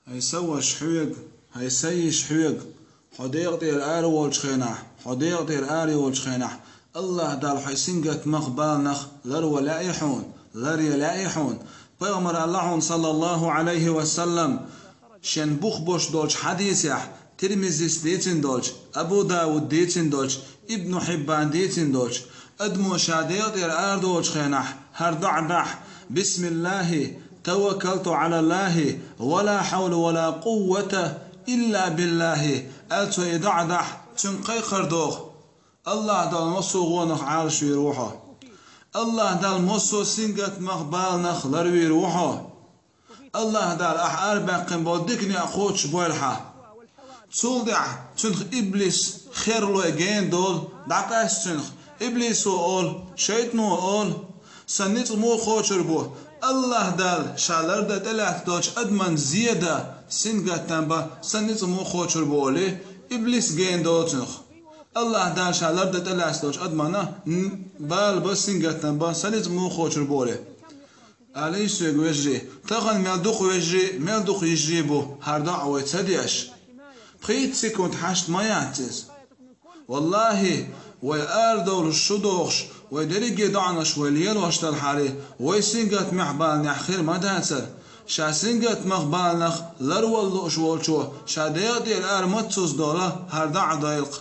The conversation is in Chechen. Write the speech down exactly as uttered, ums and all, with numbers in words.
ХӀай са ваша хьоьга, хӀай са йиша хьоьга, хьо декъа тӀера ара волчу хенахь, хьо декъа тӀера ара йолчу хенахь, АллахӀ Далла хьайн сингаттамах баланах ларво лаьий хьуна, ларъян лаьий хьуна. Пайхамара аьлла хьуна, саллаллахӀу Ӏалайхи ва саллам, шен бух бош долчу хьадисехь, Тирмизис дийцина долчу, Абу Дауд дийцина долчу, Ибну Хьиббан дийцина долчу, адамо ша декъа тӀера арадолучу хенахь, хӀара доӀа дахь: «Бисмиллахи таваккалту Ӏалаллахи, ва ла хьавла ва ла къуввата илла биллахи», аьлла цо и доӀа дахь, цуьнга кхайкхар доху: «АллахӀ Далла массо а гӀонах Ӏалашвийр ву хьо. АллахӀ Далла массо а сингаттамах баланах ларвийр ву хьо. АллахӀ Дала ахь арабаьккхина болу дика некъ кхочушбойла хьан». Цул тӀаьхьа цуьнах иблис херлой гена долу, дӀакъаьста цуьнах. Иблисо олу, шайтано олу: «Сан ницкъ муха кхочур бу? АллахӀ Дала ша лардан тӀелаьцна долчу адаман зен дан, сингаттам бан сан ницкъ муха кхочур бу?» олий, иблис гена долу цуьнах. АллахӀ Дала ша лардан тӀелаьцна долчу адамана н-, бала бан, сингаттам бан сан ницкъ муха кхочур бу олий. Алий соьга, вежарий, тахана мел дукха вежарий, мел дукха йижарий бу, хӀара доӀа вай ца деш. Пхийтта секунд хьашт ма яц иза. ВаллахӀи, вай арадовлуш шу дохуш, вай дерриге доӀанаш вай лелош делахьара, вай сингаттамех баланехь хир ма дацара. Ша сингаттамах баланах ларвала лууш волчо ша декъа тӀера ара маццуза долу хӀара доӀа дойла-кх.